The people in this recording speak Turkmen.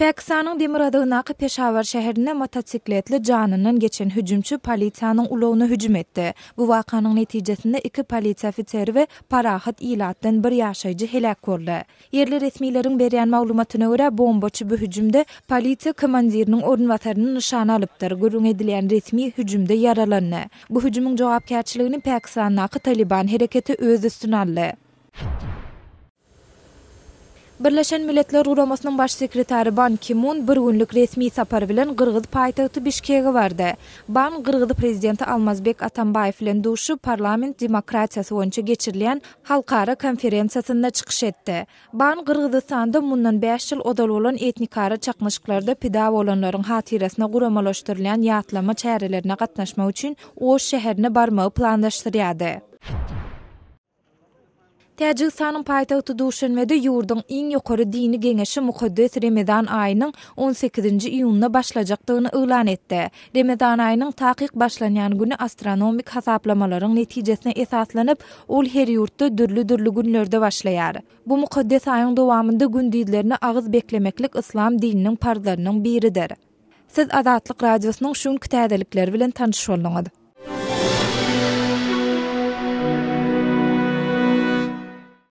Pakistanyň demirgazygyndaky Peşawar şäherinde motosikletli janyndan geçen hüjümçi polisiýanyň ulagyna hüjüm etdi. Bu wakanyň netijesinde iki polisiýa ofiseri we parahat ilatdan bir ýaşaýjy heläk boldy. Ýerli resmileriň berýän maglumatyna görä, bombaçy bu hüjümde polisiýa komandiriniň orunbasaryny nyşana alypdyr. Gürrüň edilýän resmi hüjümde ýaralandy. Bu hüjümiň jogapkärçiligini Pakistandaky Talyban hereketi öz üstüne aldy. Birleşen Milletler Guramasynyň Baş sekretary Ban Ki-mun bir günlük resmi sapar bilen gyrgyz paýtagty Bişkege bardy. Ban gyrgyz prezidenti Almazbek Atambaýew bilen duşup, parlament demokratiýasy boýunça geçirilýän halkara konferensiýasynda çykyş etdi. Ban Gyrgyzystanda mundan bäş ýyl ozal bolan etnikara çaknyşyklarda pida bolanlaryň hatyrasyna guramalaşdyrylýan ýatlama çärelerine gatnaşmak üçin Oş şäherine barmagy planlaşdyrýardy. Täjigistanyň paýtagty Duşenbede ýurduň iň ýokary dini geňeşi mukaddes Remezan aýynyň on sekizinji iýunda başlajakdygyny yglan etdi. Remezan aýynyň takyk başlanýan güni astronomik hasaplamalaryň netijesine esaslanyp, ol her ýurtda dürli-dürli günlerde başlaýar. Bu mukaddes aýyň dowamynda gündizlerine agyz beklemeklik yslam dininiň parzlarynyň biridir. Siz Azatlyk Radiosynyň şu günki täzelikleri bilen tanyş bolduňyz.